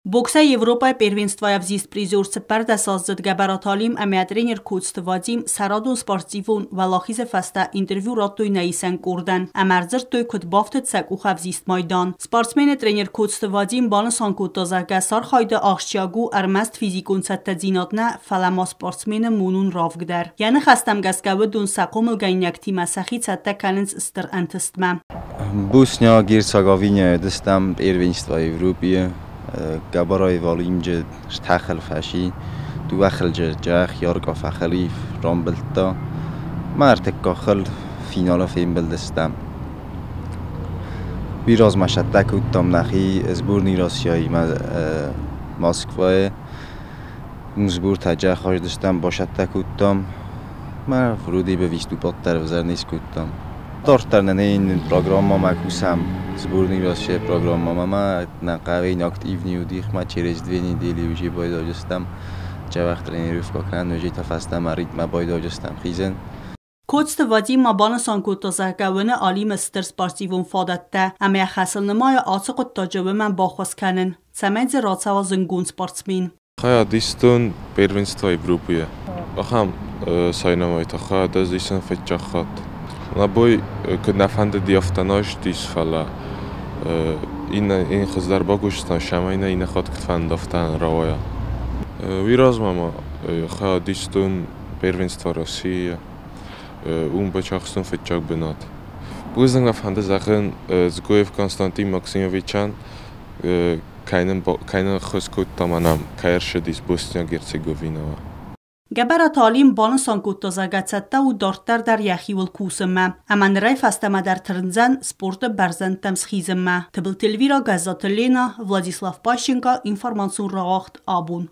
Боксӕй Европӕйы первенствойы ӕвзист призер 14-аздзыд Гӕбӕраты Алим ӕмӕ тренер Коцты Вадим сӕ радон спортивон уӕлахизы фӕстӕ интервью радтой нӕ исӕн къордӕн ӕмӕ ӕрдзырдтой, куыд бафтыд сӕ къухы ӕвзист майдан. Спортсмены тренер Коцты Вадим банысан кодта, зӕгъгӕ, сӕ архайды ахсджиаг у ӕрмӕст физикон цӕттӕдзинад нӕ, фӕлӕ ма спортсмены монон равг дӕр. Йӕ ныхӕстӕм гӕсгӕ уыдон сӕ хъомылгӕнинӕгтимӕ сӕхи цӕттӕ кӕнынц стыр ӕнтыстмӕ. Bosnia-Herzegovina dystam первенство Европы Габараева стахал фаши дуахалджа джах ярга фахалиф рамбылдта. Мартеккахал финалы фембӕлдыстӕм. Уый размӕ сӕттӕ кодтам нӕхи сборный Россияимӕ Москвайы. Сбортӕ джахаздыстӕм, басӕттӕ кодтам. Мӕ вроде бы выступать дӕр ӕвзӕр не скодтам. Дарддӕр нын ин программӕмӕ кусӕм, сборный Россия программӕмӕ нӕ хъӕуы активный уыдихмӕ через 2 недели уже байдайдзыстӕм. Джавах тренировка кӕнын, уже та фӕстӕмӕ ритмӕ байдайдзыстӕм хизын. Коцты Вадим ма банысан кодта, зӕгъгӕ, уыны Алимы стыр спортивон фадӕттӕ ӕмӕ йӕ хӕсыл нымайы ацы хъуыддаджы уымӕн баххуыс кӕнын, цӕмӕй дзы рацӕуа зындгонд спортсмен. Хайад истон первенство Европы. Ахӕм соревнованиты хайад ӕз исын фыццаг хатт. Нӕ бой куыд нӕ фӕндыди, афтӕ нӕ истис, фӕлӕ иннӕ хуыздӕр бакуыстон, цӕмӕй нӕ иннӕ хатт куыд фӕнды, афтӕ рауайа. Уый размӕ ма хайад истон первенство России, уым бацахстон фыццаг бынат. Бузныг мӕ фӕнды зӕгъын Дзгоев Константин Максимовичӕн, кӕй нын ӕххуыс кодта мӕнӕн, кӕй ӕрцыдис Босниа-Герцеговинӕмӕ. Гӕбӕраты Алим банысан кодта, зӕгъгӕ, цӕттӕ у дарддӕр дӕр йӕхиуыл кусынмӕ ӕмӕ нырӕй фӕстӕмӕ дӕр тырндзӕн спорты бӕрзӕндтӕм схизынмӕ. Тыбылты Эльвира, Гӕззаты Лена, Владислав Пащенко, информацион рауагъд «Абон».